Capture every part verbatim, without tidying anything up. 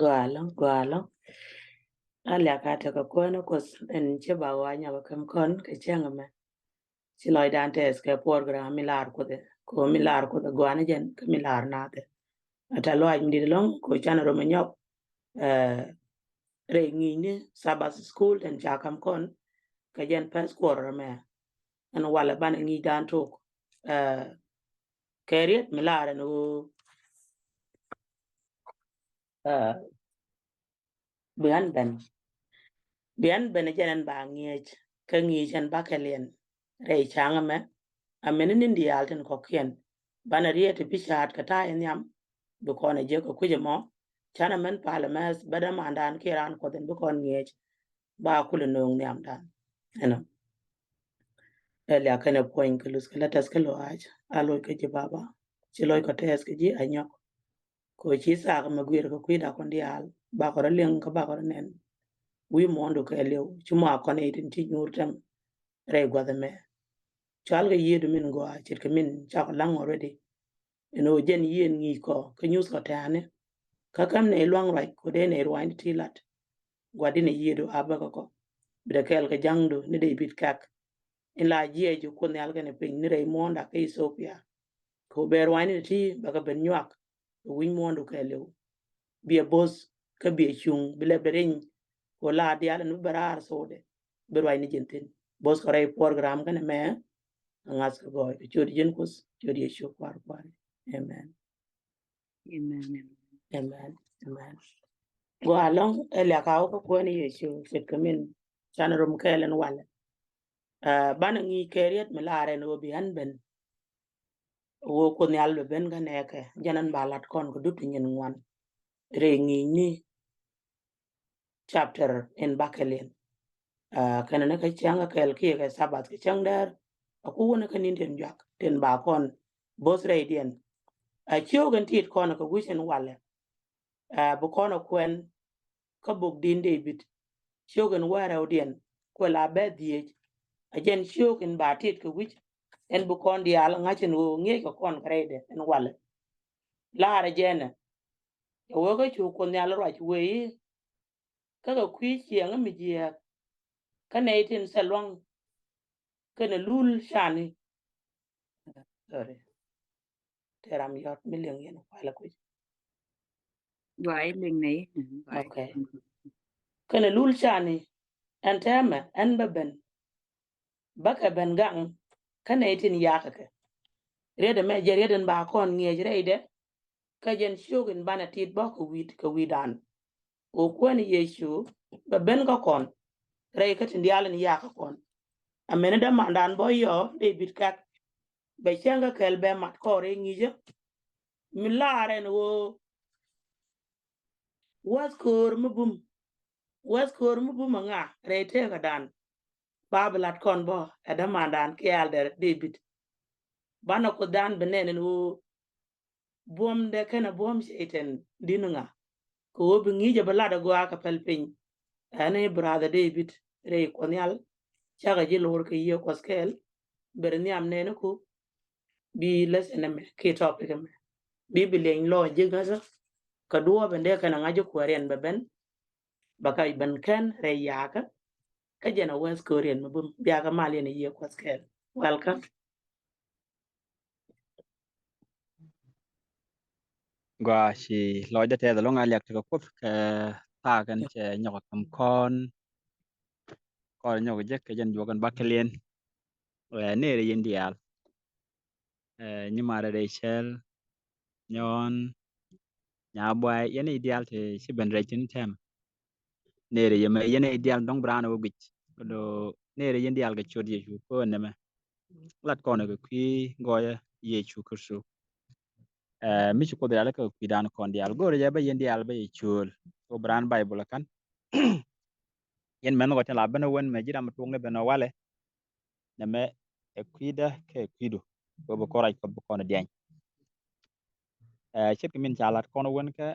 Gɔaa ɛlɔ̱ŋ, gɔaa ɛlɔ̱ŋ. A liak a tekɛ kuäär ni Kuoth ɛn ci ba ɣɔaa nyɔk kä kɛm kɔn kɛ cäŋ ɛmɛ. Ci lɔcdan tɛɛth kɛ program mi lar Kuoth ɛ, kɛ mi lar Kuoth ɛ gɔaa ni jɛn kä mi lar naath ɛ. A tɛ̈th lɔaac mi di̱t ɛlɔ̱ŋ kɛ canɛ rom ɛ nyɔk, eh, rɛy ŋi̱i̱cni Sabbath school tin ca ka̱m kɔn kɛ jɛn first quarter ɛmɛ. Ɛn walɛ banɛ ŋi̱i̱cdan tok, eh, kɛ riet mi lar ɛn ɣöö, eh, bi ɣän ben, bi ɣän ben jɛn ɛn ba ŋi̱eec, kä ŋi̱i̱c ɛn bakɛ liɛn rɛy cäŋ ɛmɛ. Amäni ni̱n diaal tin kɔ̱kiɛn, banɛ riet ti bi ca̱a̱t kɛ ta̱a̱ in nhiam, bi kɔn ɛ jek kɛ kui̱c ɛmɔ. Canɛ mɛn pal ɛmɛ bä dämandan kiɛ raan Kuɔth in bi kɔn ŋi̱eec, ba kulɛ nööŋ nhiamdan. Ɛnɔ. Ɛ liak kɛnɛ puɔ̱ny kɛ luth kɛ la tɛth kä lɔaac, a loc kä ji̱ Baba. Ci lɔc kɔ tɛth kɛ ji̱ a nyɔk. Kɛ ɣöö ci thaak ɛmɛ guiɛr kɛ kui̱da kɔn diaal, bakɔ rɔ liŋ kä bakɔ rɔ nɛn. Wi̱i̱ muɔ̱ɔ̱ndu kɛɛliw, ci mɔ a kɔn i̱ tin ci nyuur tɛm rɛy gua̱th ɛmɛ. Cual kɛ Yiëëdu min gɔaa ce̱tkɛ min cakɔ laŋ already. Ɛn ɣöö jɛn yiëë ŋi̱i̱c kɔ kä nyuth kɔ tɛ̈ɛ̈ni. Kä käm nɛy luaŋ ruac kɛ ɣöö dee nɛy ruaacni ti lat. Gua̱di̱n ɛ Yiëëdu a bäkɛ kɔ. Bi dee kɛɛl kɛ ja̱ŋdu ni Dee-bid kɛk. In la jiɛc ji̱ Kuoth Nhial kɛnɛ piny ni rɛy muɔ̱ɔ̱nda kä Ithiopia. Kɛ ɣöö bɛ ruaacni ti bɛ kɛ ben nyuak kɛ wi̱c muɔ̱ɔ̱ndu kɛɛliw. Biɛ bo̱th kä biɛ cuŋ bi lɛp dee riny. Kɛ ɣöö la diaal ɛn bi bɛ raar thokdɛ bi ruaacni ji̱n thi̱n. Bo̱th kɔ rɛy program kɛnɛ mɛ. Ŋa̱th kɛ gɔɔy kɛ ciöt ji̱n Kuoth, ciöt Yecu kua̱r kua̱r. Amen. Amen. Amen. Amen. Gɔaa ɛlɔ̱ŋ, ɛ liak a wä kä Kuäär ni Yecu ce̱tkɛ min canɛ rom kɛɛl ɛn walɛ. Ah, banɛ ŋi̱i̱c kɛ riet mi lar ɛn ɣöö bi ɣän ben. Ɣöö Kuoth Nhial bɛ ben kä nɛɛkɛ, jɛn ɛn ba lat kɔn kɛ dup ti nyin ŋuan. Rɛy ŋi̱i̱cni chapter in bakɛ liɛn. Ah, kɛnɛ ni kä cäŋ kä kɛɛl kiɛ kɛ Sabbath kɛ cäŋ däär. A ku wä ni kä ni̱n tin juak tin ba kɔn bo̱th rɛydiɛn. A ciök in tit kɔn kɛ wi̱c in walɛ. Ah, bi kɔn a kuɛn kä bok di̱n Dee-bid. Ciök in wäl rɛwdiɛn kuɛ la bɛ dhieec. A jɛn ciök in ba tit kɛ wi̱c. Ɛn bi kɔn diaal ŋa̱c in ɣöö ŋi̱eec kɛ kɔn kɛ rɛydɛ in walɛ. Laarɛ jɛnɛ. Ɛ wee kä cu Kuoth Nhial ruac wee i̱, kä kɛ kui̱ ciɛŋä mi jiääk. Kä nɛy tin thil luaŋ kɛnɛ lul cani. Sorry. Tëë ram yɔt mi liŋ yɛn kualɛ kui̱. Gɔaa i̱ liŋ nɛy. Okay. Kɛnɛ lul cani. Ɛn tɛmɛ ɛn bä ben. Bä kɛ ben gaŋ kä nɛy tin yakä kɛ. Riet ɛmɛ jɛ riet in ba kɔn ŋiɛc rɛydɛ. Kä jɛn ciök in banɛ tit bä kɛ wi̱i̱, kɛ wi̱i̱dan. Kɛ Kuäär ni Yecu bɛ ben kä kɔn rɛy kä tin diaal in yakä kɔn. Amäni dämandan bä yɔ Dee-bid kɛk. Bɛ cäŋ kä kɛl bɛ mat kɔr i̱ ŋi̱cä. Mi laar ɛn ɣöö wäth köör mi bum. Wäth köör mi bum aŋa rɛy tëkädan. Ba bi lat kɔn bä ɛ dämandan kiɛ Elder Dee-bid. Banɛ Kuothdan bi nɛn ɛn ɣöö buɔ̱mdɛ kɛnɛ buɔ̱m Cɛytan di̱n ŋa. Kɛ ɣöö bi ŋi̱i̱cɛ bi lat ɛ gɔaa kɛ päl piny. Ɛn i̱ brother Dee-bid rɛy Kuɔth Nhial. Cakɛ ji̱ lo̱r kɛ Yiëë Kuɔth kɛɛl. Ber nhiam nɛɛni ku. Bi lesson ɛmɛ kiɛ topic ɛmɛ bi bi liɛny lɔɔc ji̱ gäthä. Kɛ duɔ̱ɔ̱p ɛn dee kɛn a ŋa̱c ji̱ kuääriɛn bɛ ben. Bɛ ka ben kɛn rɛy yakä. Kä jɛn a wäth kööriɛn mi bum biakä mal yɛn a Yiëë Kuɔth kɛɛl. Welcome. Gɔaa, ci lɔcdä tɛth ɛlɔ̱ŋ, a liak tekɛ Kuoth kɛ thaak ɛn cɛ nyɔk a ka̱m kɔn. Kɔn nyɔk jek kɛ jɛn juɔk ɛn bakɛ liɛn. Ɛ, nɛɛrɛ yɛn diaal. Ɛ, nyimaarɛ Rachel, Nyɔn, Nyabuay, yɛn i̱ diaal ti ci ben rɛc tin tɛm. Nɛɛrɛ yɛ mɛ yɛn i̱ diaal dɔ̱ŋ bi raan wä guic. Kɛ do̱ nɛɛrɛ yɛn diaal kɛ ciöt Yecu kɛ ɣöö nɛmɛ. Lat kɔn kɛ kui̱ gɔɔyä Yecu Kritho. Ɛ, mi ci Kuoth diaal kɛ kui̱dan kɔn diaal. Go̱o̱rɛ jɛ bä yɛn diaal bä yɛ ciööl. Kɛ ɣöö bi raan Baibol ɛ ka̱n. Yɛn mɛn kɔ tin la ben ɛ wen mɛ ji̱ ram tuɔ̱ŋ ni ben ɛ walɛ. Nɛmɛ ɛ kui̱dä kɛ kui̱du. Kɛ ɣöö bi kɔn rac Kuɔth bi kɔn ɛ diany. Ɛ, ce̱tkɛ min ca lat kɔn ɛ wen kɛ,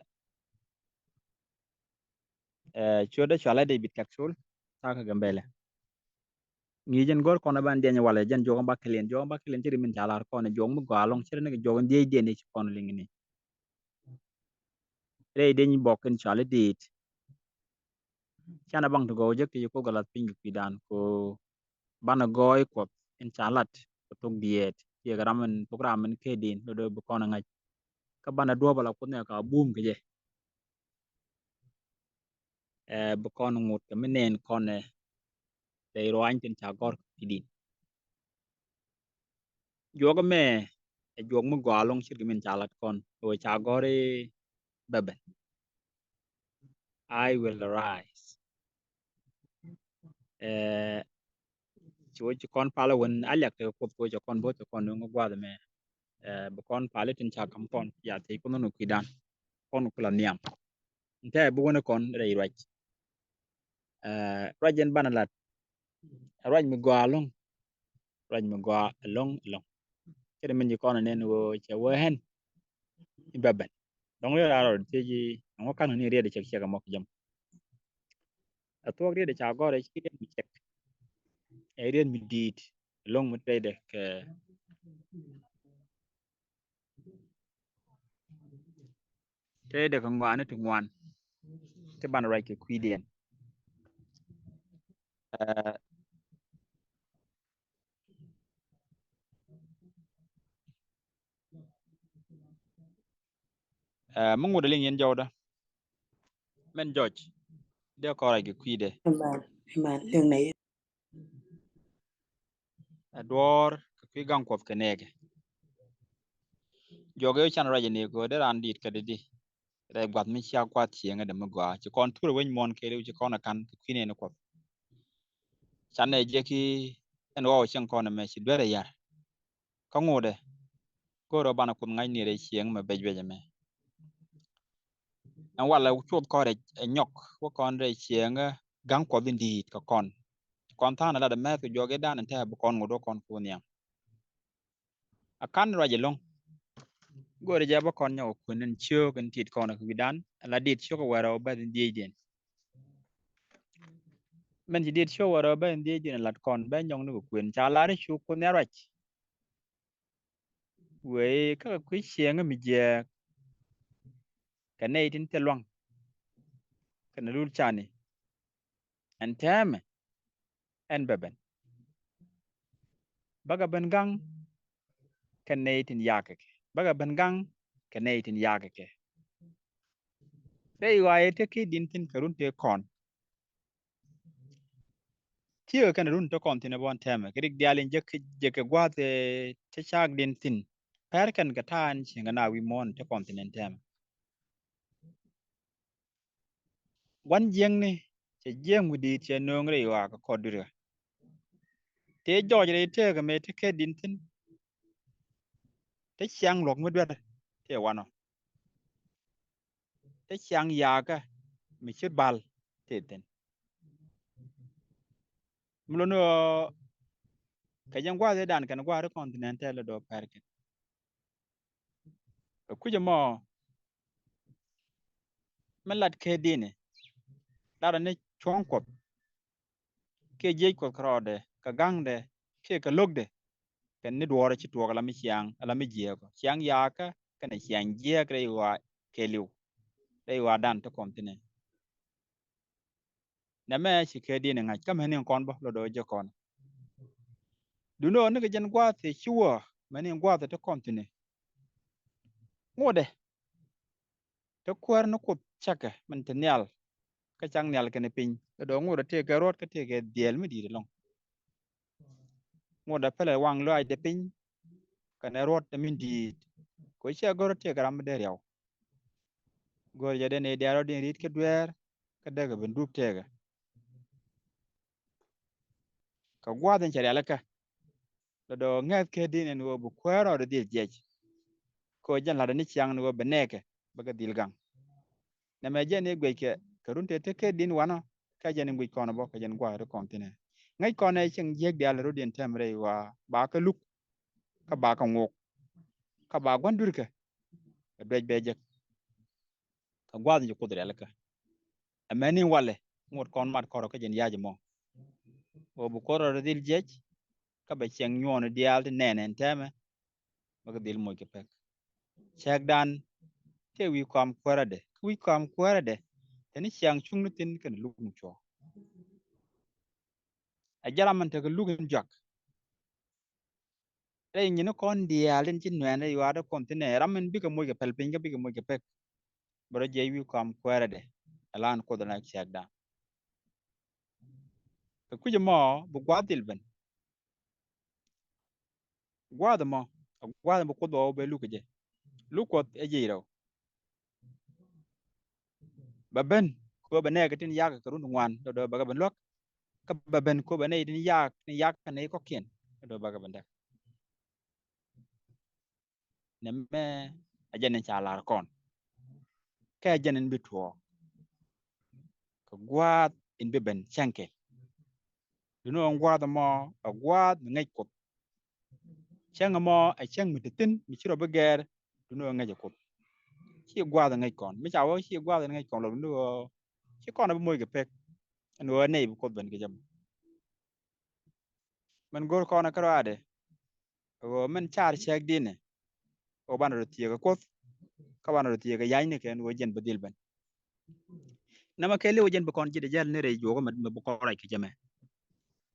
ɛ, ciötdä cɔalɛ Dee-bid Kɛk Col, thakä Gambɛlɛ. Ŋi̱i̱c ɛn go̱r kɔn ɛ ban diany walɛ jɛn juɔk ɛn bakɛ liɛn, juɔk ɛn bakɛ liɛn ce̱tkɛ min ca lat kɔn ɛ juɔk mi gɔaa ɛlɔ̱ŋ ce̱tkɛ ni kɛ juɔk ɛn dhiecdiɛn ëë ci kɔn liŋ ni. rɛy deny bɔk in cɔal i̱ diit. Canɛ baŋ ti gɔw jek ti ci Kuoth kɛ lath piny kɛ kui̱dan kɛ banɛ gɔɔy Kuɔth in ca lat kɛ thok diɛɛt kiɛ kɛ ram in thok ram in kɛ din lɔ dee bi kɔn ɛ ŋa̱c. Kä banɛ duɔ̱ɔ̱p ala Kuoth ni ka bum kɛ jɛ. Ɛ, bi kɔn ŋot kɛ mi nɛn kɔn ɛ rɛy ruany tin ca gɔr kɛ kui̱din. Juɔk mɛ ɛ juɔk mi gɔaa ɛlɔ̱ŋ ce̱tkɛ min ca lat kɔn ɛ wee ca gɔr i̱ bɛ ben. I will arise. Ɛ, ci wä ci kɔn palä wen a liak tekɛ Kuoth kɛ wä cɛ kɔn bo̱th cɛ kɔn nuŋ gua̱th mɛ. Ɛ, bi kɔn palä tin ca kam kɔn ya thiec Kuoth nuŋ kui̱dan kɔn kula nhiam. Ntɛ bi wä ni kɔn rɛy ruac. Ɛ, ruac in banɛ lat. Ɛ ruac mi gɔaa ɛlɔ̱ŋ. Ruac mi gɔaa ɛlɔ̱ŋ ɛlɔ̱ŋ. Ce̱t min ci kɔn ɛ nɛn wä cɛ wä ɛn i̱ bɛ ben. Dɔ̱ŋ riet a rɔɔd thiec i̱ ɛŋu ka̱n ni riet ɛ cɛk cɛk ɛmɔ kɛ jɛ mɔ. Ɛ thuɔ̱k riet ɛ ca gɔr ɛ ci riet mi cɛk. Ɛ riet mi di̱i̱t ɛlɔ̱ŋ mi tɛydɛ kɛ tɛydɛ kɛ ŋɔaani ti ŋuan ti banɛ ruac kɛ kui̱diɛn. Ɛ, Ɛ, mi ŋut liŋ yɛn jɔwdä. Mɛn jɔc dee kɔn ruac kɛ kui̱dɛ. Amen. Amen. Liŋ nɛ yɛ. Ɛ duɔɔr kɛ kui̱ gaŋ Kuɔth kɛ nɛɛkɛ. Juɔk ɛ can ruac ɛ nɛɛkɛ dee raan di̱i̱t kɛ dee di. Rɛy gua̱th mi cia gua̱th cieŋä dee mi gɔaa ci kɔn tur ɛ wec muɔ̱ɔ̱n kɛɛliw ci kɔn ɛ ka̱n kɛ kui̱ nɛɛni Kuɔth. Canɛ jeki ɛn ɣɔw cieŋ kɔn ɛmɛ ci duer ɛ yar. Kä ŋotdɛ go̱o̱rä banɛ Kuoth ŋa̱cni rɛy cieŋ mɛ bec bec ɛmɛ. Ɛn walɛ cuoth kɔn rɛy ɛ nyɔk wä kɔn rɛy cieŋ ɛ ga̱ŋ Kuɔth in di̱i̱t kɛ kɔn. Kɔn tha̱a̱n ɛ lat ɛ mɛth kɛ juɔk i̱dan ɛn tɛ̱̈ɛ̱̈ bi kɔn ŋot wä kɔn Kuoth nhiam. A ka̱n ruac ɛlɔ̱ŋ. Go̱o̱rä jɛ bä kɔn nyɔk kuën in ciök in tit kɔn kɛ wi̱dan ala dit ciök wɛrɛ wä bäth in dhiecdiɛn. Mɛn ci dit ciök wɛrɛ wä bäth in dhiecdiɛn lat kɔn bä nyɔk ni kɛ kuën ca lar i̱ cu Kuoth nhiam ruac. Wëë kä kɛ kui̱ cieŋä mi jiääk kɛ nɛy tin thil lua̱ŋ kɛnɛ lul cani. Ɛn tɛmɛ ɛn bɛ ben. Bäkɛ ben gaŋ kɛ nɛy tin yakɛ kɛ. Bäkɛ ben gaŋ kɛ nɛy tin yakɛ kɛ. Rɛy ɣɔaa yɛ te ki̱i̱t din thi̱n kɛ run tëë kɔn. Tiekɛ kɛn run te kɔn thi̱n ɛ bɔn tɛmɛ kɛ rik diaal in jek jek kɛ gua̱a̱th ɛ te caak din thi̱n. Pɛr kɛn kɛ ta̱a̱ ɛn cieŋ kɛ na wi̱i̱ muɔ̱ɔ̱n te kɔn thi̱n ɛn tɛmɛ. Gua̱n jiäkni cɛ jiäk mi di̱i̱t cɛ nööŋ rɛy ɣɔaa kɛ kɔt dui̱rä. Tëë jɔɔc rɛy tëëkɛ mëë te kɛt din thi̱n. Te ciaŋ luɔ̱k mi duer tëë wanɔ. Te ciaŋ yaakä mi ci bal tëë thi̱n. Mi lo̱ni ɣöö kɛ jɛn gua̱a̱th ëëdan kɛn gua̱a̱th ri kɔn thi̱n ɛn tɛl ɛ dɔɔk pɛr kɛn. Kɛ kui̱c ɛmɔ mi lat kɛ di̱ni lat ɛ ni cuɔ̱ŋ Kuɔth kiɛ jiec Kuɔth kɛ rɔɔdɛ kɛ ga̱ŋdɛ kiɛ kɛ lo̱kdɛ. Kɛn ni duɔɔrɛ ci tuɔɔk ala mi ciaŋ ala mi jiääk ɔ ciaŋ yaakä kɛnɛ ciaŋ jiääk rɛy ɣɔaa kɛɛliw rɛy ɣɔaa dan ti kɔn thi̱n ɛ. Nɛmɛ ci kɛ di̱n ŋa̱c kä mɛni kɔn bä lɔ dɔɔ jɛ kɔn. Duundɛ ɣän ni kɛ jɛn gua̱a̱th ci wä mɛni gua̱a̱th ti kɔn thi̱n ɛ. Ŋotdɛ te kuäär ni Kuoth cakɛ min te nhial. Kä cak nhial kɛnɛ piny lɔ dɔɔ ŋotdɛ tëëkɛ ruɔ̱t kä tëëkɛ dhiɛl mi di̱i̱t ɛlɔ̱ŋ. Ŋotdɛ pälɛ waŋ lɔaacdɛ piny kɛnɛ ruɔ̱t min di̱i̱t. Kɛ cɛ gör tëëkɛ ram mi dee riaw. Go̱o̱r jɛ den i̱ diaal rɔ̱diɛn ri̱t kä dueer kä däkɛ ben dup tëëkɛ. Kɛ gua̱a̱th in cɛ rialikä lɔ dɔ̱ ŋäth kɛ di̱n ɛn ɣöö bi kuäär rɔɔdɛ dhil jiɛc. Kɛ ɣöö jɛn la̱tdɛ ni ciaŋ ni ɣöö bɛ nɛɛkɛ bɛ kɛ dhil gaŋ. Nɛmɛ jɛn i̱ guickɛ kɛ run tëë te kɛ di̱n wanɔ kä jɛn i̱ guic kɔn bä kɛ jɛn gua̱a̱th ri kɔn thi̱n ɛ. Ŋäc kɔn ɛ cieŋ jiäk diaal rɔ̱diɛn tɛm rɛy ɣɔaa ba kɛ luk kä ba kɛ ŋok kä ba gua̱n dui̱rkɛ. Kɛ duec bɛ jek kɛ gua̱a̱th in ci Kuoth rialikä. Ɛmɛni walɛ ŋot kɔn mat kɔrɔ kä jɛn ya̱c ɛmɔ. Ɣöö bi Kuoth rɔɔdɛ dhil jiɛc kä bɛ ciɛŋ nyuɔɔni diaal ti nɛɛnɛ ɛn tɛmɛ. Bä kɛ dhil moc kɛ pek cäkdan tëë wi̱i̱ kɔam kuäärädɛ wi̱c kɔam kuäärädɛ, te ni ciaŋ cuŋni thi̱n kɛnɛ luk in cuɔ̱ɔ̱ŋ. Ɛ jɛn ram min tekɛ luk in jɔak. Rɛy nyin kɔn diaal tin ci nuɛɛn rɛy yuaar ti kɔn thi̱n ɛ ram min bikɛ moc kɛ pɛl piny kä bikɛ moc kɛ pek. Bɛ rɔ jiɛc wi̱i̱ kɔam kuäärädɛ. Ɛ lan Kuoth ɛ la ciɛkdan. Kɛ kui̱c ɛmɔ bi gua̱a̱th dhil ben. Gua̱a̱th ɛmɔ ɛ gua̱a̱th ɛmɔ Kuoth bɛ wä bɛ luk kɛ jɛ. Luk Kuɔth ɛ jiɛc rɛw. Bɛ ben kɛ bɛ nɛɛkɛ tin yak kɛ run ŋuan dɔ̱dɔ̱ bɛ kɛ ben luäk. Kä bɛ ben kɛ bɛ nɛy tin yak tin yak kɛ nɛy kɔ̱kiɛn dɔ̱dɔ̱ bɛ kɛ ben däk. Nɛmɛ ɛ jɛn in ca lar kɔn. Kɛ ɛ jɛn in bi tuɔɔk. Kɛ gua̱a̱th in bi ben cäŋ kɛl. Duŋni ɣöö gua̱a̱th ɛmɔ ɛ gua̱a̱th mi ŋäc Kuoth. Cäŋ ɛmɔ ɛ cäŋ mi te thi̱n mi ci rɔ bi gɛr. Duŋni ɣöö ŋäc ɛ Kuoth. Ci gua̱a̱th ɛ ŋäc kɔn. Mi ca wee ci gua̱a̱th ɛ ŋäc kɔn lɔ duŋni ɣöö ci kɔn ɛ bi moc kɛ pek. Ɛn ɣöö ɛ nɛy bi Kuoth ben kɛ jɛ mɔ. Min go̱r kɔn ɛ kärɔaadɛ. Ɣöö min car cäk di̱n ɛ ɣöö banɛ rɔ thieekä Kuoth. Kä banɛ rɔ thieekä ya̱cnikɛ ɛn ɣöö jɛn bi dhil ben. Nɛmɛ kɛ li̱w jɛn bi kɔn ji̱ di jɛl ni rɛy juɔkä mi bi kɔn ruac kɛ jɛ mɛ.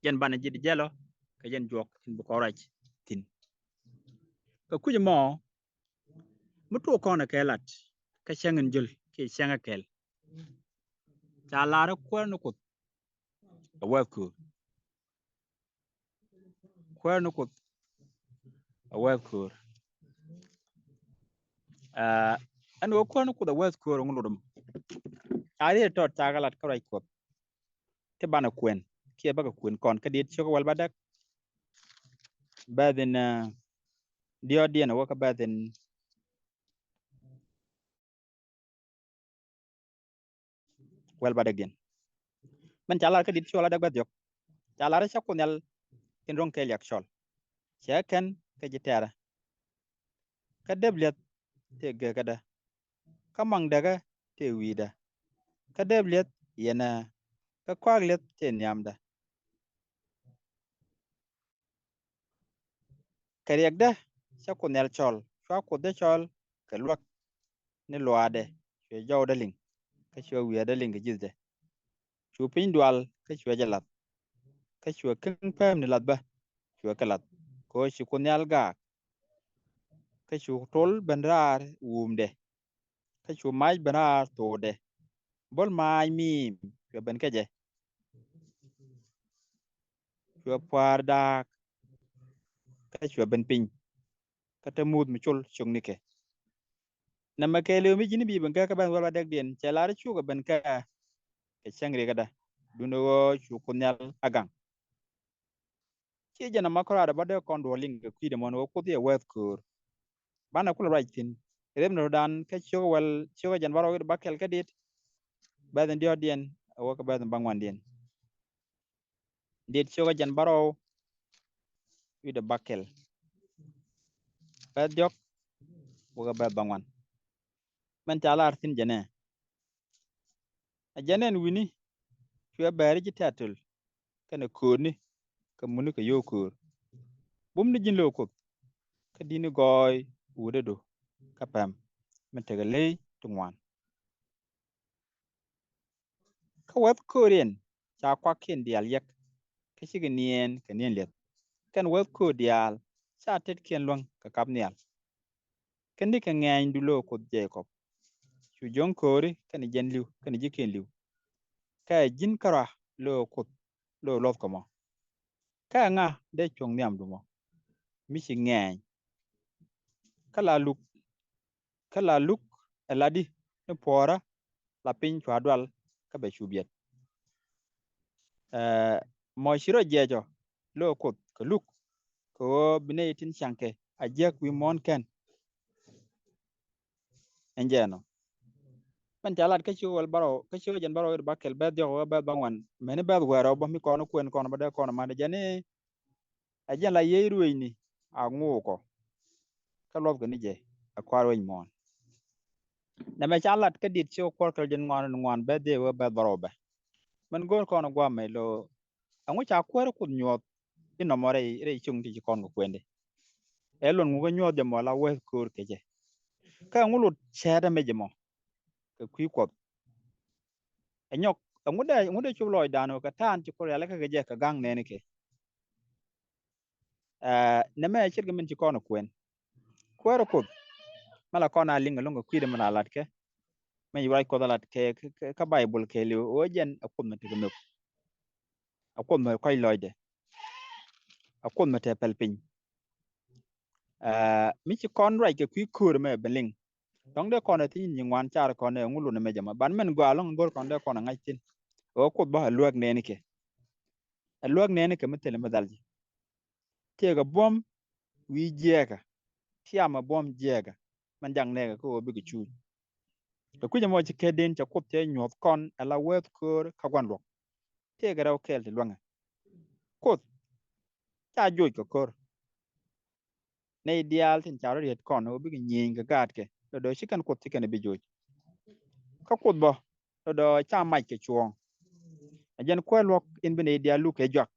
Jɛn banɛ ji̱ di jɛl ɔ kɛ jɛn juɔk in bi kɔn ruac thi̱n. Kɛ kui̱c ɛmɔ mi tuɔɔk kɔn ɛ kɛ lat kä cäŋ in jol kiɛ cäŋ ɛ kɛl. Ca lar ɛ kuäär ni Kuoth ɛ wääth köör. Kuäär ni Kuoth ɛ wääth köör. Aa, ɛn ɣöö kuäär ni Kuoth ɛ wääth köör ŋu lotdä mɔ. Ca riet tɔt ca kɛ lat kä ruac Kuɔth. Ti banɛ kuɛn kiɛ bäkɛ kuɛn kɔn kä diet ciök wäl bädäk. Bɛ̈th in, aa, diɔ̱ɔ̱kdiɛn ɛ wä kä bɛ̈th in wäl bädäkdiɛn. Min ca lar kä diet ciök wäl bädäk bɛ̈th diɔ̱k. Ca lar cä Kuoth Nhial in ro̱ŋ kɛ liak cɔl. Cɛ kɛn kä ji̱ tɛ̈rä. Kä dep liɛth tëë gekädä. Kä maŋdäkä tëë wi̱i̱dä. Kä dep liɛth yɛnɛ. Kä kɔak liɛth tëë nhiamdä. Kɛ riɛkdä cä Kuoth Nhial cɔl, cua Kuothdä cɔl kɛ luäk ni luaadɛ, cuɛ jɔwdä liŋ, kä cuɛ wiɛɛrdä liŋ kɛ ji̱thdɛ. Cu piny dual, kä cuɛ jɛ lath, kä cuɛ kä pämni lath bä, cuɛ kɛ lath, kɛ ɣöö ci Kuoth Nhial gaak. Kä cu tol ben raar wumdɛ, kä cu mac ben raar thokdɛ. Bol mac miim cuɛ ben kä jɛ. Cuɛ pua̱a̱r da̱a̱k, kä cuɛ ben piny, kä te muth mi col cok nikɛ. Nɛmɛ kɛɛliw mi ji̱n bi ben kä kä bɛn wäl bädäkdiɛn, cɛ lar cukɛ ben kä kɛ cäŋ riɛkädä, duundɛ ɣöö cu Kuoth Nhial a gaŋ. Ciɛ jɛn ɛmɔ kärɔaadɛ bä dee kɔn duɔl liŋ kɛ kui̱dɛ mɔ ni ɣöö Kuoth i̱ ɛ wääth köör. Banɛ kulɛ ruac thi̱n. Rep ni rɔ̱dan kä ciök wäl, ciök jɛn bärɔw wi̱cdɛ bäkɛl kä dit. Bɛ̈th in diɔ̱ɔ̱kdiɛn ɛ wä kä bɛ̈th in bäŋuandiɛn. Dit ciök jɛn bärɔw wi̱cdɛ bäkɛl. Bɛ̈th diɔ̱k wä kä bɛ̈th bäŋuan. Min ca lar thi̱n jɛn ɛ. Ɛ jɛn ɛn wi̱ni cuɛ bɛɛri ji̱ tɛ̈t töl kɛnɛ köötni kɛ muni kɛ yio̱w köör. Bumni ji̱n lo̱o̱ Kuoth kä di̱tni gɔɔy wutdädu kä pɛm min tekɛ ley ti ŋuan. Kä wäth kööriɛn ca kuakiɛn diaal yɛk kä cikɛ niɛɛn kɛ niɛn liɛth. Kɛn wäth köör diaal ca tetkiɛn luäŋ kɛ kap nhial. Kä nikɛ ŋɛɛnydu lo̱o̱ Kuoth Jekɔb. Cu jiöŋ kööri kɛnɛ jiɛn li̱w kɛnɛ ji̱kiɛn li̱w. Kä ɛ ji̱n kärɔa lo̱o̱ Kuoth lo̱o̱ luɔ̱thkɔ mɔ. Kä ɛŋa dee cuɔ̱ŋ nhiamdu mɔ mi ci ŋɛɛny? Kä la luk, kä la luk ɛ ladi ni puɔ̱ɔ̱rä la piny cua dual kä bɛ cu biɛt. Ɛ, mɔ ci rɔ jiɛcɔ lo̱o̱ Kuoth kɛ luk kɛ ɣöö bi nɛy tin ciaŋkɛ a jiäk wi̱i̱ muɔ̱ɔ̱n kɛn. Ɛn jɛ ɛnɔ. Min ca lat kä ciök wäl bärɔw, kä ciök jɛn bärɔw wi̱cdɛ bäkɛl bɛ̈th diɔ̱k wä bɛ̈th bäŋuan. Mɛni bɛ̈th wäl rɛw bä mi kɔn kuɛn kɔn bä dee kɔn man jɛn i̱, ɛ jɛn la yiey ruëëcni a ŋuukɔ. Kä luɔthkɔ ni jɛ a kua̱r wec muɔ̱ɔ̱n. Nɛmɛ ca lat kä dit ciök kuɔr kɛl jɛn ŋuan ni ŋuan bɛ̈th dee wä bɛ̈th bärɔw bɛ. Min go̱o̱r kɔn guamɛ lo̱o̱ ɛŋu ca kuäär Kuoth nyuɔth inɔmɔ rɛy, rɛy cuŋ ti ci kɔn kɛ kuɛndi? Ɛ luɔn ŋu kä nyuɔth jɛ mɔ la wääth köör kecɛ? Kä ɛŋu lot cɛɛt ɛmɛ jɛ mɔ? kɛ kui̱ Kuɔth. Ɛ nyɔk, ɛŋu dee, ɛŋu dee cop lɔcdan ɣöö kɛ ta̱a̱n ci Kuoth rialikä kɛ jɛ kɛ ga̱ŋ nɛɛnikɛ. Ɛ, nɛmɛ ce̱tkɛ min ci kɔn ɛ kuɛn. Kuäär ɛ Kuoth, mɛ la kɔn a liŋ ɛlɔ̱ŋ kɛ kui̱dɛ mɛ la latkɛ. Mɛ ci ruac Kuɔth a latkɛ kä, kä, kä Baibol kɛɛliw ɣöö jɛn ɛ Kuoth mɛ tekɛ nhök. Ɛ Kuoth mɛ kɔc lɔcdɛ. Ɛ Kuoth mɛ te pɛl piny. Ɛ, mi ci kɔn ruac kɛ kui̱ köör mɛ ben liŋ. Dɔ̱ŋ dee kɔn ɛ thiec nyiŋuan car kɔn ɛ ŋu lun ɛmɛ jɛ mɔ. Ban mɛn gɔaa ɛlɔ̱ŋ go̱r kɔn dee kɔn ɛ ŋa̱c thi̱n. Ɣöö Kuoth bä ɛ luäk nɛɛnikɛ. Ɛ luäk nɛɛnikɛ mi thilɛ mi dhal ji̱. Tëëkɛ buɔ̱m wi̱i̱ jiɛɛkä. Tiamɛ buɔ̱m jiɛɛkä. Mɛn jak nɛɛkɛ kä ɣöö bikɛ cuuc. Kɛ kui̱c ɛmɔ ci kɛ den cɛ Kuoth cɛ nyuɔ̱th kɔn ɛ la wääth köör kä gua̱n luɔ̱k. Tëëkɛ rɛw kɛɛl ti luäŋɛ. Kuoth ca joc kɛ ko̱r. Nɛy diaal tin ca rɔ riet kɔn ɣöö bikɛ nyieny kɛ gaatkɛ, lɔ do̱ ci kɛn Kuoth ci kɛn bi joc. Kä Kuoth bä, lɔ do̱ ca mac kɛ cuɔ̱ɔ̱ŋ. Ɛ jɛn kuäär luɔ̱k in bi nɛy diaal luk kɛ juak.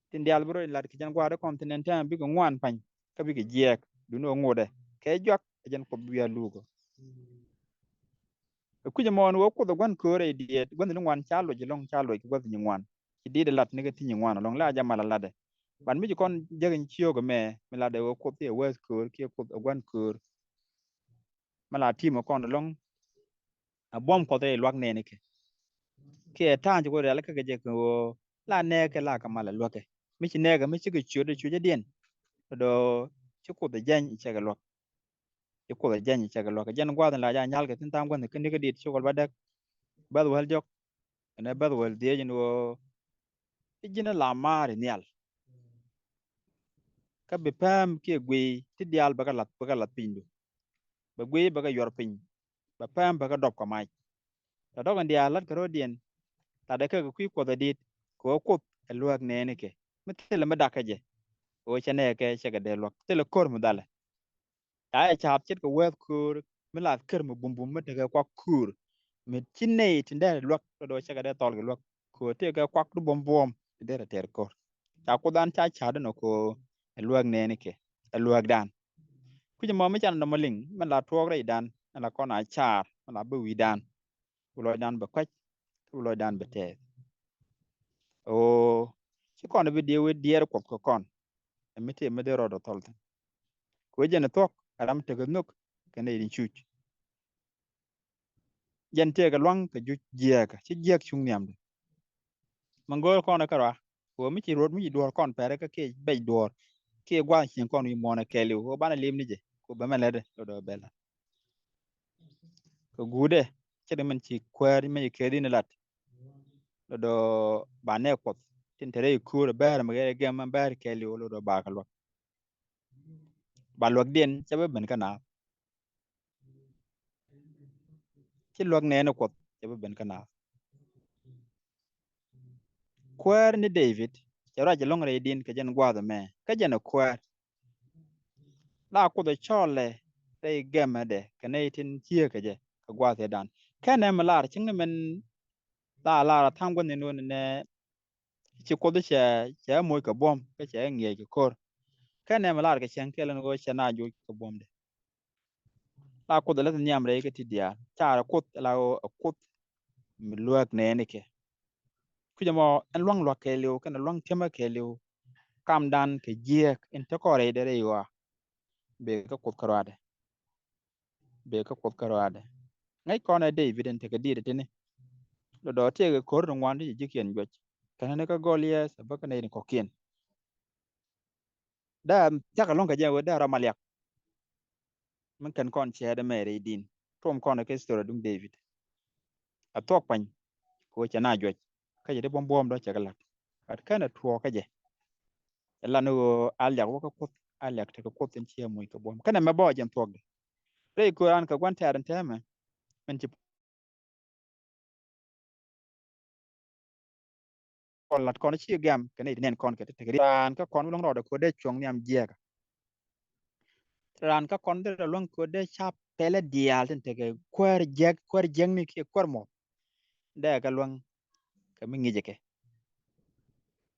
Tin diaal bi rɔ in lat kɛ jɛn gua̱a̱r kɔn thin ɛn tɛmɛ bikɛ ŋuan pa̱ny, kä bikɛ jiɛɛk, duundɛ ɣöö ŋotdɛ kɛ juak, ɛ jɛn Kuoth bi wiaa luukɔ. Ɛ kui̱c ɛmɔ ɛn ɣöö Kuoth ɛ gua̱n köör rɛy diet, gua̱n ni ŋuan ca loc ɛlɔ̱ŋ, ca loc kɛ gua̱th nyiŋuan. Ci diet ɛ lat ni kɛ ti nyiŋuan ɛlɔ̱ŋ, la jɛ mal ɛ latdɛ. Ban mi ci kɔn jäk in ciök ɛmɛ, mi latdɛ ɣöö Kuoth i̱ ɛ wääth köör, kiɛ Kuoth ɛ gua̱n köör. Mi la ti̱i̱m ɛ kɔn ɛlɔ̱ŋ, ɛ buɔ̱m Kuɔth rɛy luäk nɛɛnikɛ. Kiɛ ta̱a̱n ci Kuoth rialikä kɛ jɛ kɛ ɣöö la nɛɛkɛ la kɛ mal ɛ luäkɛ. Mi ci nɛɛkɛ, mi cikɛ ciötdɛ cucädiɛn, lɔ do̱ ci Kuoth ɛ jɛny cɛ kɛ luäk. Ci Kuoth ɛ jɛny cɛ kɛ luäk. Ɛ jɛn gua̱a̱th in la jɛ a nyal kɛ thi̱n tha̱a̱ŋ gua̱n kɛ nikä dit ci Kuɔth bä däk. Bäth wäl jɔk, ɛn ɛ bäth wäl dhieec ɛn ɣöö i̱ ji̱n ɛ la maar i̱ nhial. Kä bi pɛm kiɛ guiy ti diaal bɛ kɛ lath, bɛ kɛ lath pinydu. Bɛ guiy bɛ kɛ yuɔr piny. Bɛ pɛm bɛ kɛ dɔp kɛ mac. Tɔ dɔk in diaal la̱t kɛ ro̱diɛn, latdɛ kɛ kɛ kui̱ Kuɔth ɛ di̱t, kɛ ɣöö Kuoth ɛ luääk nɛɛnikɛ. Mi thilɛ mi dakä jɛ, ɣöö cɛ nɛɛkɛ cɛ kɛ dee luäk. Thilɛ ko̱r mi dhalɛ. Ca jɛ ca̱a̱p ce̱tkɛ wääth köör mi lath ker mi bumbum mi tekɛ kuak köör. Mi ci nɛy tin dee luäk, lɔ do̱ cɛ kɛ dee thɔl kɛ luäk. Köör tëëkɛ kuak ti buɔ̱m buɔ̱m ti dee rɛ tɛɛr ko̱r. Ca Kuothdan ca ca̱a̱t inɔ köör ɛ luääk nɛɛnikɛ, ɛ luääkdan. Kui̱c ɛmɔ mi can nɔmɔ liŋ, mɛn la tuɔɔk rɛydan, mɛn la kɔn a ca̱a̱r, mɛn la bä wi̱i̱dan. Bi lɔcdan bɛ kua̱c, kä bi lɔcdan bɛ tɛɛth. Ɣöö ci kɔn bi diɛɛr wee diɛɛr Kuɔth kɛ kɔn. Ɛ mi tëë mi dee rɔɔdɛ thɔl thi̱n. Kɛ ɣöö jɛn ɛ thuɔ̱k ɛ ram tekɛ nhök kɛ nɛy tin cuc. Jɛn tëëkɛ lua̱ŋ kɛ juc jiääkä, ci jiääk cuŋ nhiamdɛ. Min go̱o̱r kɔn kä rɔa, kɛ ɣöö mi ci ruɔ̱t, mi ci duɔ̱ɔ̱r kɔn pɛrɛ kä kiɛ bɛc duɔ̱ɔ̱r, kiɛ gua̱a̱th cieŋ kɔn wi̱i̱ muɔ̱ɔ̱n ɛ kɛɛliw, kɛ ɣöö banɛ li̱em ni jɛ, kɛ ɣöö bɛ mɛ lɛtdɛ, lɔ dɔ̱ bɛ la̱t. Kɛ guutdɛ, ce̱t min ci kuäär, min ci kɛɛth in lat. Lɔ dɔ̱ ba nɛɛ Kuɔth tin te rɛy köör ɛ bäär mɛ gɛr ɛ gɛm mɛ bäär kɛɛliw, lɔ dɔ̱ ba kɛ luäk. Ba luäkdiɛn cɛ bä ben kä naath. Ci luäk nɛɛni Kuɔth cɛ bä ben kä naath. Kuäär ni David cɛ ruac ɛlɔ̱ŋ rɛy din kɛ jɛn gua̱a̱th ɛmɛ, kä jɛn ɛ kuäär. La Kuoth ɛ cɔɔlɛ rɛy gɛmɛdɛ kɛ nɛy tin ciek kɛ jɛ kɛ gua̱a̱th ëëdan. Kɛnɛ mi lar cieŋni min la lar a tha̱a̱ŋ gua̱th ni nuɔ̱ɔ̱ni nɛ ci Kuoth cɛ, cɛ moc kɛ buɔ̱m, kä cɛ ŋiɛc kɛ ko̱r. Kɛnɛ mi lar kɛ cieŋ kɛl ni ɣöö cɛ na joc kɛ buɔ̱mdɛ. La Kuoth ɛ läth nhiam rɛy kä ti diaal. Carɛ Kuoth ɛ la ɣöö ɛ Kuoth mi luääk nɛɛnikɛ. Kui̱c ɛmɔ ɛn lua̱ŋ lua̱k kɛɛliw, kɛnɛ lua̱ŋ tiɛmä kɛɛliw. Kamdan kɛ jiääk in te kɔn rɛydɛ rɛy ɣɔaa. Bëë kä Kuoth kä ruaadɛ. Bëë kä Kuoth kä ruaadɛ. Ŋäc kɔn ɛ David in tekɛ diit ɛ tini. Lɔ dɔ̱ tëëkɛ ko̱r ti ŋuan ti ci ji̱kiɛn juɔc. Kɛnɛ ni kä Goliath ɛ bä kä nɛy ni kɔ̱kiɛn. Dee thia̱k ɛlɔ̱ŋ kɛ jɛ ɣöö dee rɔ ma liak. Mi kɛn kɔn cɛɛt ɛmɛ rɛy din. Tuɔm kɔn ɛ kɛ history duŋ David. Ɛ thuɔ̱k pany. Kɛ ɣöö cɛ na juɔc. Kä cɛ ti buɔ̱m buɔ̱ɔ̱m dɔ̱ cɛ kɛ la̱t. Gat kɛn ɛ tuɔɔk kä jɛ. Ɛ lan ɣöö a liak wä kä Kuoth, a liak tekɛ Kuoth in ciɛ moc kɛ buɔ̱m. Kɛnɛ mɛ bä ɔ jɛn thuɔ̱kdɛ. Rɛy köör an kɛ gua̱n tɛ̈r in tɛmɛ. Min ci kɔn lat kɔn ci gɛm kɛ nɛy ti nɛn kɔn kɛ ti tekɛ ri. Raan kä kɔn bi luäŋ rɔɔdɛ kɛ ɣöö dee cuɔ̱ŋ nhiam jiɛɛkä. Raan kä kɔn bi rɔ luäŋ kɛ ɣöö dee ca pɛlɛ diaal tin tekɛ kuäär jiäk, kuäär jiäkni kiɛ kuäär muɔth. Dee kɛ luäŋ kɛ mi ŋi̱cɛ kɛ.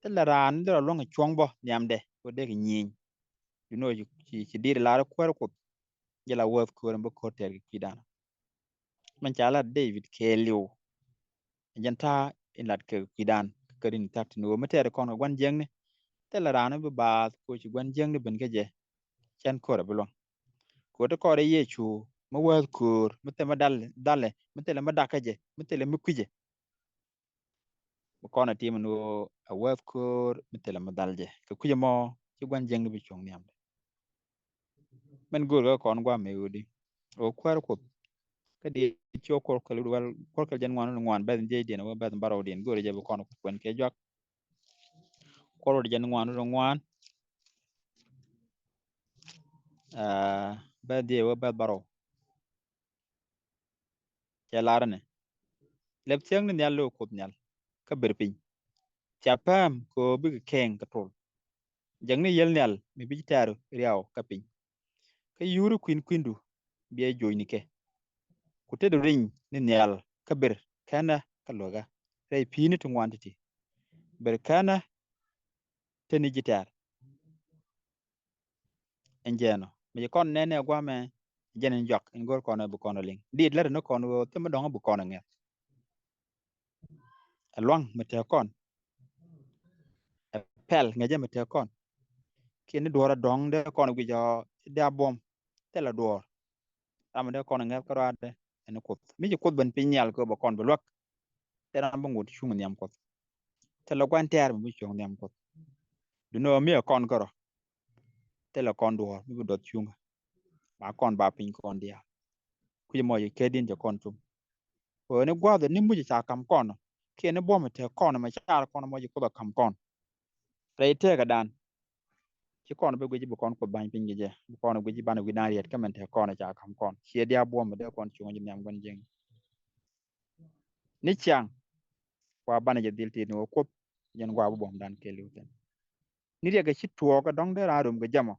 Thilɛ raan bi rɔ luäŋ cuɔ̱ŋ bä nhiamdɛ kɛ ɣöö dee kɛ nyieny. You know, ci, ci, ci di̱i̱t lar kuäär Kuoth. Jɛ la wäth köör in bi ko̱r tɛɛr kɛ kui̱dan. Mɛn ca lat David kɛɛliw. Jɛn ta̱a̱ in lat kɛ kui̱dan kä rin thak tin ɣöö mi tɛɛr kɔn kɛ gua̱n jiäkni. Thilɛ raan bi baath kɛ ɣöö ci gua̱n jiäkni ben kä jɛ. Cɛn ko̱r a bi luäŋ. Kɛ ɣöö ti kɔrɛ Yecu mi wäth köör mi thilɛ mi dal dhalɛ mi thilɛ mi dak kä jɛ mi thilɛ mi kui̱cɛ. Bi kɔn a tim ni ɣöö a wäth köör mi thilɛ mi dhal jɛ kɛ kui̱c ɛmɔ ci gua̱n jiäkni bi cuɔ̱ŋ nhiamdɛ. Mɛn go̱o̱r kä kɔn gua̱a̱ mëë ɣöödi ɣöö kuäär Kuoth. Kä diɛ ci ɣöö kuɔr kɛl wal kuɔr kɛl jɛn ŋuan wun ŋuan bɛth jiɛcdiɛn wä bɛth bärɔwdiɛn go̱o̱r jɛ bi kɔn Kuoth kuɛn kɛ juak. Kuɔr wut jɛn ŋuan wun ŋuan. Aa, bɛth jiɛc wä bɛth bärɔw. Cɛ lar ni lɛp thiäŋ ni nhial lo̱o̱ Kuoth nhial kä ber piny. Cia pääm kɛ ɣöö bikɛ kɛɛŋ kɛ tol. Jäkni yiël nhial mi bi ji̱ tɛ̈r riaw kä piny. Kä yuri kui̱n kui̱ndu biɛ jo̱cnikɛ. Ku tetdu riny ni nhial kä ber känä kä luäkä rɛy pi̱i̱ni ti ŋuan ti̱ti̱. Ber känä te ni ji̱ tɛ̈r. Ɛn jɛɛn ɔ mi ci kɔn nɛn ɛ guamɛ. Jɛn in juak in go̱r kɔn ɛ bi kɔn ɛ liŋ dit lät in kɔn ɣöö thimɛ dɔ̱ŋ ɛ bi kɔn ɛ ŋɛth. Ɛ luaŋ mi tɛk kɔn. Ɛ pɛl ŋäcɛ mi tɛk kɔn. Kiɛ ni duɔ̱ɔ̱r ɛ dɔ̱ŋ dee kɔn ɛ guic ɔ dee a buɔ̱m. Thilɛ duɔ̱ɔ̱r. Ram mi dee kɔn ɛ ŋɛth kä ruaadɛ ɛn Kuoth mi ci Kuoth ben piny nhial kɛ ɣöö bɛ kɔn bi luäk. Thilɛ ram bi ŋot cuŋ nhiam Kuoth. Thilɛ gua̱n tɛɛr mi bi cuŋ nhiam Kuoth. Duundɛ ɣöö mi ɛ kɔn kärɔ. Thilɛ kɔn duɔ̱ɔ̱r mi bi duɔth cuŋä. Ba kɔn ba piny kɔn diaal. Kui̱c mɔ ci kɛ din cɛ kɔn cum. Kɛ ɣöö ni gua̱a̱th ni muc ca ka̱m kɔn kiɛ ni buɔ̱m tɛk kɔn mɛ car kɔn mɔ ci Kuoth a ka̱m kɔn. Rɛy tëëkädan ci kɔn bi guic bi kɔn Kuoth ba̱ny piny kɛ jɛ bi kɔn guic banɛ wi̱dan riɛt kä mɛn tɛk kɔn ca ka̱m kɔn ciɛ diaal buɔ̱m dee kɔn cuŋä ji̱ nhiam gua̱n jiäkni. Ni ciaŋ wa banɛ jɛ dhil tit ni wä Kuoth jɛn gua̱a̱ bi buɔ̱mdan kɛɛliw thi̱n. Ni riɛk kɛ ci tuɔɔk kɛ dɔ̱ŋ dee raan rom kɛ jɛmɔ.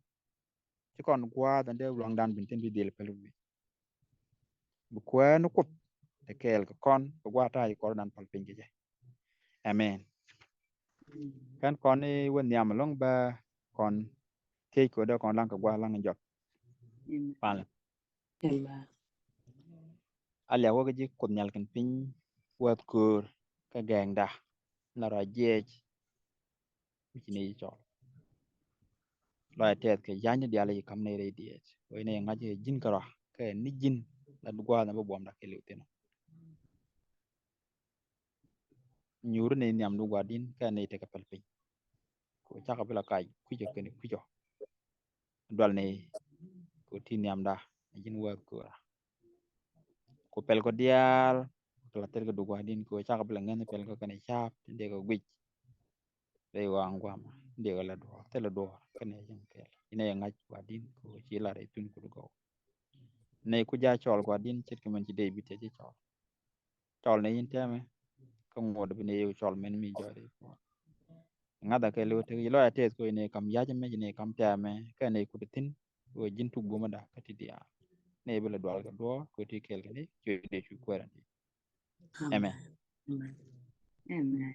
Ci kɔn gua̱a̱th ɛn dee luaŋdan bin thi̱n bi dhil päl wi̱i̱. Bi kuäär ni Kuoth te kɛɛl kɛ kɔn kɛ gua̱a̱th ta̱a̱ ci kɔrdan päl piny kɛ jɛ. Amen. Kɛn kɔn i̱ wä nhiam ɛlɔ̱ŋ bä kɔn thiec kɛ wä dee kɔn laŋ kɛ gua̱a̱th laŋ in jɔak. Amen. Palɛ. Amen. A liak wä kä ji̱ Kuoth nhial kɛn piny wäth köör kä gɛɛŋda. La rɔ jiɛc. Mi ci nɛy cɔl. Lɔcdä tɛth kɛ ya̱ny ni diaal i̱ ka̱m nɛy rɛy diɛɛt. Wee nɛy ŋa̱c kɛ ji̱n kärɔa kɛ ni ji̱n la gua̱a̱th na bi buɔ̱mda kɛ liw thi̱n. Nyuuri nɛy nhiamdu gua̱di̱n kɛ nɛy tekɛ päl piny. Ku cakɔ bi la kac kui̱cɔ kɛnɛ kui̱cɔ. Dual ni ku ti nhiamda ni ji̱n wäth köra. Ku pɛl kɔ diaal kɛ la thil kɛ duk gua̱di̱n ku cakɔ bi la ŋäth pɛl kɔ kɛnɛ ca̱a̱p tin dee kɛ guic. Rɛy waŋ gua̱a̱ma tin dee kɛ la duɔ̱ɔ̱r thil la duɔ̱ɔ̱r kɛnɛ ji̱n kɛl inɛ yɛ ŋa̱c gua̱di̱n ku ci la rɛy thun ku duk gɔw. Nɛy ku ja̱ cɔl gua̱di̱n ce̱tkɛ mɛn ci dee bi tɛc ci cɔl. Cɔl ni yin tɛmɛ kä ŋuɔt bi ni yɛ cɔl mɛn mi jɔt i̱ puɔt. Ŋa̱thä kɛ liw tek ilɔya tɛth kɛ ni kam ya̱c mɛ ni kam tɛmɛ kɛ ni kut thi̱n. Wee ji̱n tuk bumä da kä ti diaal ni bi la dual kɛ duɔɔr kɛ ti kɛl kɛ ni cuɛ dee cu kuɛrɛ ni. Amen. Amen. Amen.